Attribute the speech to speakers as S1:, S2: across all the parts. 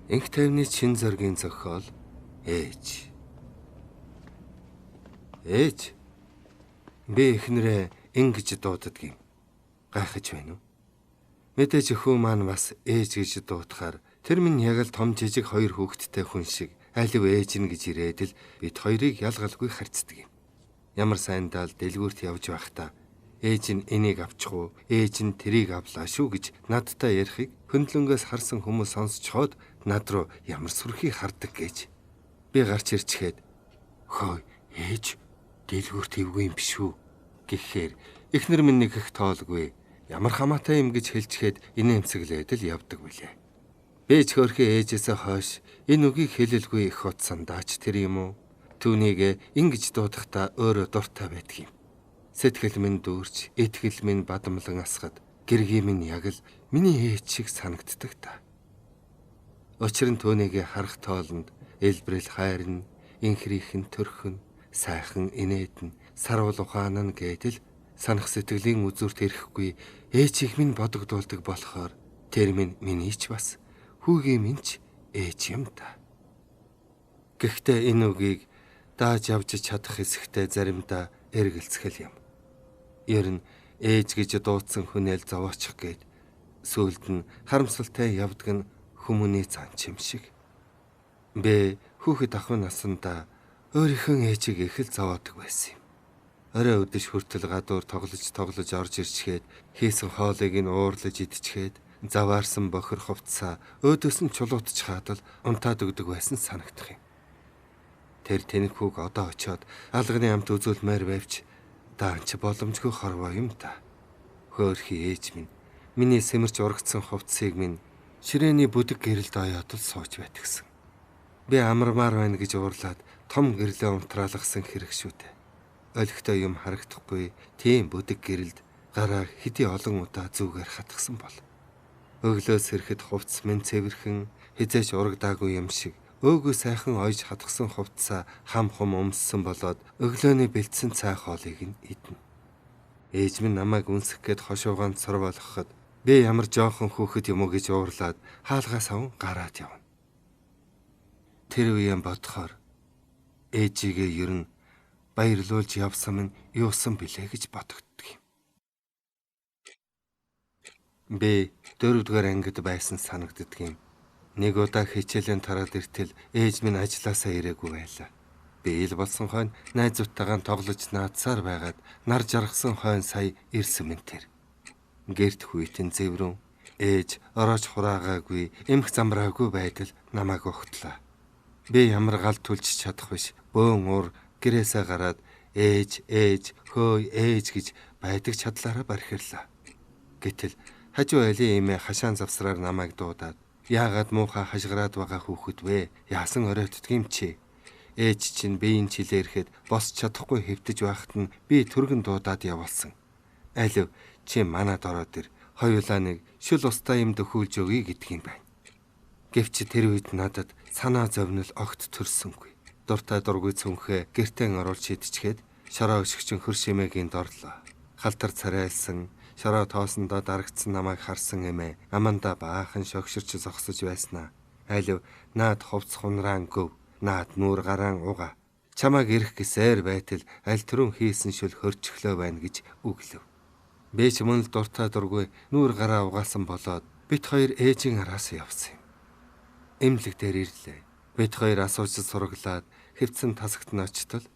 S1: Энх тайвны чин зоргийн зохиол ээж. Ээж. Би эхнэрээ ингэж дууддаг юм. Гайхаж байна уу? Мэдээж хүү маань бас ээж гэж дуудахаар тэр минь яг л том жижиг хоёр хүүхэдтэй хүн шиг алив ээж нь гэж ирээд л бид хоёрыг ялгалгүй харьцдаг юм. Ямар сайндаа л дэлгүүрт явж байхдаа ээж нь энийг авчих уу, ээж нь тэрийг авлаа шүү гэж надтай ярихыг хөндлөнгөөс харсан хүмүүс сонсчхоод над руу ямар сүрхий хардаг гэж. Би гарч ирчгээд хөөе ээж дэлгүүрт эвгүй юм биш үү гэхээр эхнэр минь нэг их тоолгүй ямар хамаатай юм гэж хэлчихэд инээмсэглээд л явдаг билээ. Би ч хөөрхий ээжээсээ хойш энэ үгийг хэлэлгүй их утсандаач тэр юм уу? Түүнийг ингэж дуудахдаа өөрөө дуртай байдаг юм. Сэтгэл минь дүүрч, итгэл минь бадамлан асгад, гэргий минь яг л миний ээж шиг санагддаг та. Учир нь түүнийг харах тоолонд элбрэл хайр нь, инхрийнхэн төрхөн, сайхан инээд нь, саруул ухаан нь гэдэл санах сэтгэлийн үзүүрт ирэхгүй ээжийг минь бодогдуулдаг болохоор тэр минь миний ч бас хүүгийн минь ч ээж юм та. Гэхдээ энэ үгийг дааж явж чадах хэсэгтээ заримдаа эргэлзэх юм. Ер нь ээж гэж дуудсан хүнэл зовоочих гээд сүүлд нь харамсалтай явдаг нь хүмүүний занч юм шиг. Би хүүхэд ахуй насандаа өөрийнхөө ээжийг их л зовоодог байсан юм. Орой үдэш хүртэл гадуур тоглож орж ирчгээд хийсэн хоолыг нь уурлаж идчихээд заваарсан бохир хувцсаа өөдөөс нь чулуутчихаад л унтаад өгдөг байсан санагдах юм. Тэр тэнэг хүүг одоо очиод алганы амт үзүүлмээр байвч даанч боломжгүй хорвоо юм та. Хөөрхий ээж минь миний сэмэрч урагдсан хувцсыг минь ширээний бүдэг гэрэлд оёод л сууж байтгсан. Би амармаар байна гэж уурлаад том гэрлээ унтраалгасан хэрэг шүү дээ. Олигтой юм харагдахгүй тийм бүдэг гэрэлд гараа хэдий олон удаа зүгээр хатгсан бол. Өглөө сэрэхэд хувцс минь цэвэрхэн хизээч урагдаагүй юм шиг өөгөө сайхан ойж хатгсан хувцсаа хам хум өмссөн болоод өглөөний бэлдсэн цай хоолыг нь идэнэ. Ээж минь намайг үнсэх гээд хошуугаанд сорвоолгоход би ямар жоохон хүүхэд юм уу гэж уурлаад хаалгаас аван гараад явна. Тэр үеэн бодохоор ээжигээ ер нь баярлуулж явсан минь юусан билээ гэж бодогддог юм. Би 4-р ангид байсан санагддаг юм. Нэг удаа хичээлийн тараад иртэл ээж минь ажилласаа ирээгүй байлаа. Би ил болсон хойно найзуудтайгаа тоглож наадсаар байгаад нар жаргасан хойно сая ирсэн минь тэр. Гэрт хүйтэн зэврэн ээж орооч хураагаагүй эмх замраагүй байдал намайг огтлаа. Би ямар гал түлж чадах биш бөөн уур гэрээсээ гараад ээж ээж хөөй ээж гэж байдаг чадлаараа бархирлаа. Гэтэл хажуу айлын эмээ хашаан завсраар намайг дуудаад яагаад муухай хашгираад байгаа хүүхэд вэ? Яасан оройтдаг юм чи? Ээж чинь биеийн чилээ ирэхэд босч чадахгүй хэвтэж байхад нь би түргэн дуудаад явуулсан. Алив чи манад ороод ир. Хоёулаа нэг шүл устай юм дөхүүлж өгье гэдэг юм байна. Гэвч тэр үед надад санаа зовнил огт төрсөнгүй. Дуртай дургүй цүнхээ гэртээ оруулж шидчихээд шороо өшгчөн хөр шимээгийн дорлоо. Халтар царайлсан шороо тоосондоо дарагдсан намайг харсан эмээ амандаа баахан шогширч зогсож байснаа. Алив наад хувц хунраан гөв, наад нүүр гараан уга. Чамайг ирэх гэсээр байтал аль түрүүн хийсэн шүл хөрчихлөө байна гэж үглэв. Би ч мөн л дуртай дургүй нүүр гараа угаасан болоод бит хоёр ээжийн араас явсан юм. Эмнэлэг дээр ирлээ. Бит хоёр асууж сургалаад хэвцэн тасагт нь очтол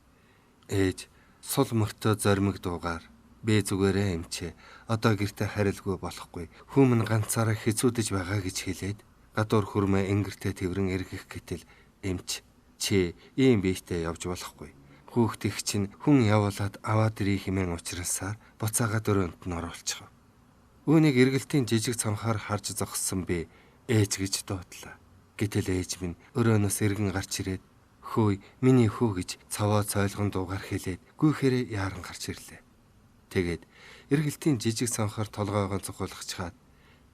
S1: ээж сул мөртөө зоримог дуугаар би зүгээрээ эмчээ одоо гэртээ харилгүй болохгүй хүмүүн ганцаараа хэцүүдэж байгаа гэж хэлээд гадуур хөрмөө энгэртээ тэрвэн эргэх гэтэл эмч чи ийм биетэй явж болохгүй хүүхд их чинь хүн явуулаад аваад ирээ хэмээн учралсаар буцаагаад өрөөнд нь оруулчихав. Үүнийг эргэлтийн жижиг цонхоор харж зогссон би ээж гэж дуудлаа. Гэтэл ээж минь өрөөнөөс эргэн гарч ирээд хөөй миний хүү гэж цаваа цойлгон дуугаар хэлээд гүйхээрээ яаран гарч ирлээ. Тэгээд эргэлтийн жижиг цонхоор толгойгоо цухуулгачхаад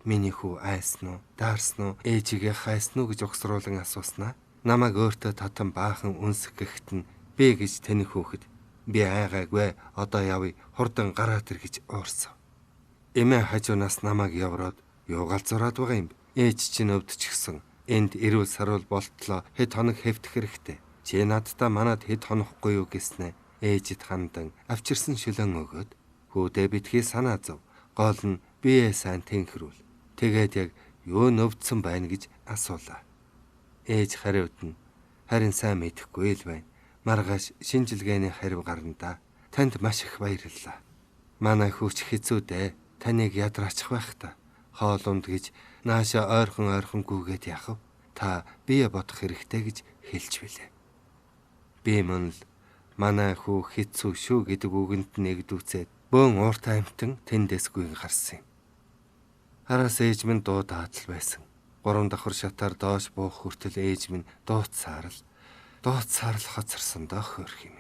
S1: миний хүү айсан уу, даарсан уу, ээжигээ хайсан уу гэж угсруулан асууснаа намайг өөртөө татан баахан үнсэх гэхэд нь би гэж тэнэг хүүхэд би айгаагүй одоо явъя хурдан гараад ир гэж уурсан. Эмээ хажуунаас намайг явраад юу галзуураад байгаа юм. Ээж чинь өвдчихсэн. Энд эрүүл саруул болтлоо хэд хоног хэвтэх хэрэгтэй. Чи надтай манад хэд хонохгүй юу гэснэ. Ээжид хандан авчирсан шөлөн өгөөд хүүдээ битгий санаа зов. Гол нь бие сайн тэнхрүүл. Тэгээд яг юу нөвдсөн байна гэж асуулаа. Ээж хариуд нь харин сайн мэдэхгүй л байна. Маргааш шинжилгээний хариу гарна да. Танд маш их баярлалаа. Манай хүүч хэцүү дээ. Таныг ядраачих байх та. Хоол унд гэж нааша ойрхон ойрхон гүгээд яхав. Та бие бодох хэрэгтэй гэж хэлж билээ. Би мөн л манай хүү хэцүү шүү гэдэг үгэнд нэгдүцээд бөөн ууртай амтан тэндээсгүй гарсан юм. Араас ээж минь дуудаад л байсан. 3 давхар шатаар доош буух хүртэл ээж минь дууцсаар л хоцорсон доо хөөрх юм.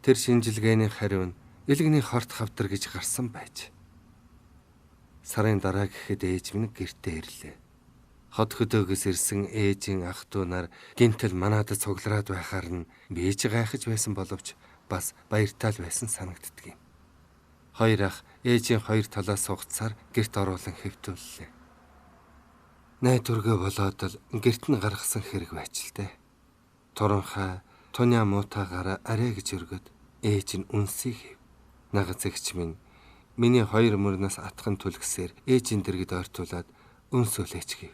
S1: Тэр шинжилгээний хариу нь элэгний хорт хавдар гэж гарсан байж. Сарын дараа гэхэд ээж минь гэртээ ирлээ. Хот хөдөөгөөс ирсэн ээжийн ах トゥ нар гинтэл манад цуглараад байхаар нь би ч гайхаж байсан боловч бас баяртай л байсан санагддаг юм. Хоёр ах ээжийн хоёр талаас сугацсаар гэрт оруулан хэвтүүллээ. Найдваргүй болоод л гэрт нь гаргасан хэрэг байж л дээ. Туранхай туня муутаагаараа арай гэж өргөд ээж нь үнсийг хэв. Нагаз эгч минь миний хоёр мөрнөөс атхан түлхсээр ээжийн дэргэд ойртуулад үнсүүлээч гэв.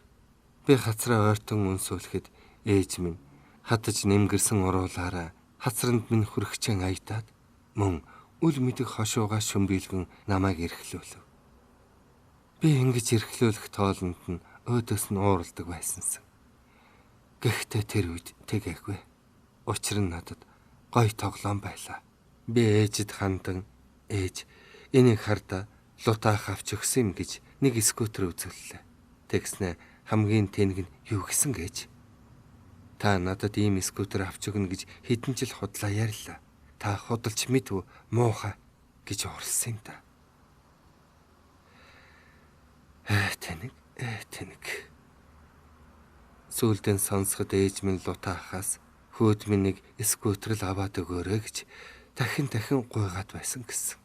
S1: Би хацраа ойртон үнсүүлэхэд ээж минь хатаж нэмгэрсэн уруулаараа хацранд минь хөрөгчэн аятаад мөн үл мэдэх хошууга шөмбийлгэн намайг эрхлүүлв. Би ингэж эрхлүүлэх тоолонд нь өөдөөс нь ууралдаг байсансан. Гэхдээ тэр үед тэгээгүй. Учир нь надад гоё тоглоом байлаа. Би ээжид хандан ээж энийг хардаа лутаах авч өгсөн юм гэж нэг скутер үзүүллээ. Тэгснэ хамгийн тэнэг нь юу гэсэн гэж. Та надад ийм скутер авч өгнө гэж хэдэн жил худлаа ярьлаа. Та худалч мэдв муухай гэж урлсан юм да. Тэнэг тэнэг. Сүүлдэн сонсоход ээж минь лутаахаас хөөд минь нэг скутер л аваад өгөөрэй гэж дахин дахин гуйгаад байсан гэсэн.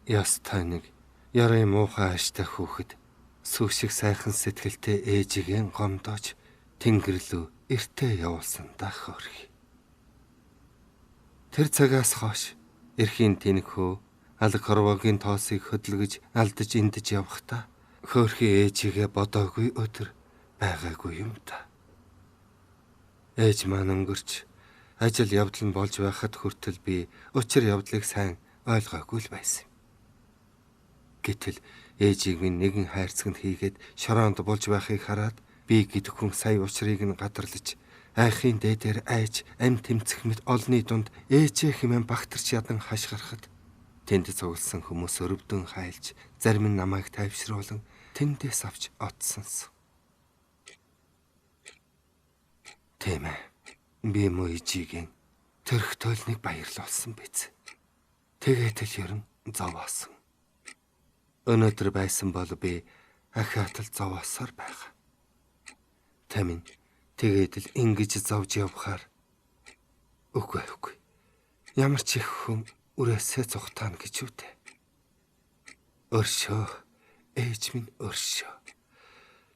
S1: Ёстой нэг ярын муухай ааштай хүүхэд сүү шиг сайхан сэтгэлтэй ээжигээ гомдоож тэнгэр лүү эртээ явуулсан да хөөрхий. Тэр цагаас хойш эрхийн тэнэг хөө алаг хорвоогийн тоосыг хөдөлгөж алдаж эндэж явахдаа хөөрхий ээжигээ бодоогүй өдөр байгаагүй юм та. Ээж маань өнгөрч ажил явдал нь болж байхад хүртэл би учир явдлыг сайн ойлгоогүй л байсан. Гэтэл ээжийг минь нэгэн хайрцагт хийгээд шороонд болж байхыг хараад би гэдэг хүн сая учрыг нь гадарлаж айхын дээдээр айж ам тэмцэх мэт олны дунд ээжээ хэмээн багтарч ядан хашгирахад тэнд цугласан хүмүүс өрөвдөн хайлж зарим нь намайг тайвшруулан тэндээс авч отсонсон. Тийм ээ. Би муу ээжигийн төрх тойлныг баярлуулсан биз. Тэгээд л ер нь зовоосон. Өнөөдөр байсан бол би ахиад л зовоосоор байгаа. Тамин тэгээд л ингэж зовж явхаар үгүй. Ямар ч их хүн үрээсээ цухтаана гэж үү те. Өршөө ээж минь өршөө.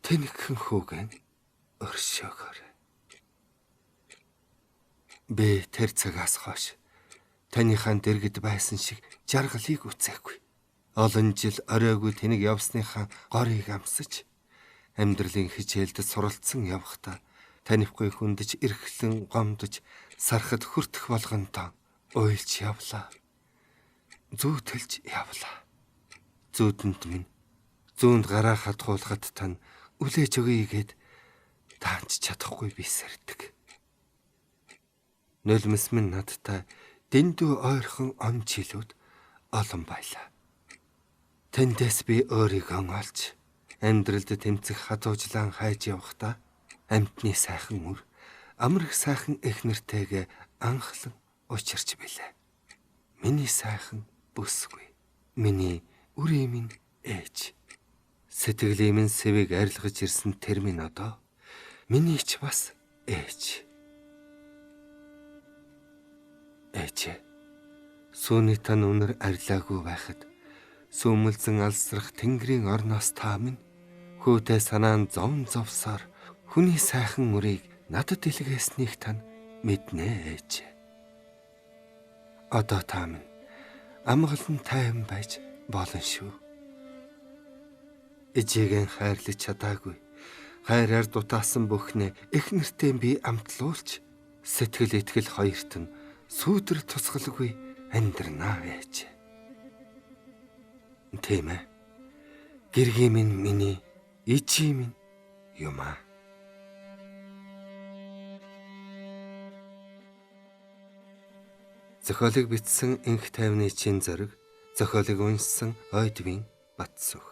S1: Тэнэгхэн хүүгэн өршөөгөр. Би тэр цагаас хойш таныхаа дэргэд байсан шиг жаргалыг үцээгүй. Олон жил оройгүй тэнэг явсныхаа горыг амсаж амьдралын хичээлд суралцсан явхдаа танихгүй хүндэж эрхлэн гомдож сархад хүртэх болгонтоо уйлж явлаа. Зүүтэлж явлаа. Зүүдэнд минь зүүнд гараа хатгуулхад тань үлээж өгье гэд таанч чадахгүй би сэрдэг. Нулимс минь надтай дэндүү ойрхон он жилүүд олон байлаа. Тэндээс би өөрийгөө олж амьдралд тэмцэх хадуужлан хайж явахдаа амьтны сайхан үр амар их сайхан эх нэртэйгээ анхлан учирч билээ. Миний сайхан бүсгүй. Миний үрийн минь ээж. Сэтгэлийн минь сэвийг арилгаж ирсэн тэр минь одоо миний ч бас ээж. Ээж. Сүүний тань үнэр арилаагүй байхад сүүмэлзэн алсрах тэнгэрийн орноос та минь Хүүтэй санаа нь зовн зовсоор хүний сайхан үрийг надад илгээснийг тань мэднэ ээж. Одоо та минь амгалан тайван байж болно шүү. Ээжигээ хайрлаж чадаагүй. Хайраар дутаасан бүхнээ эх нэртэй би амтлуулж сэтгэл итгэл хоёрт нь сүүдэр тусгалгүй амьдрнаа ээж. Тийм ээ. Гэргийн минь миний ичи минь юм аа. Зохиолыг бичсэн Энх тайвны чин зориг, зохиолыг уншсан Ойдвин Батсүх.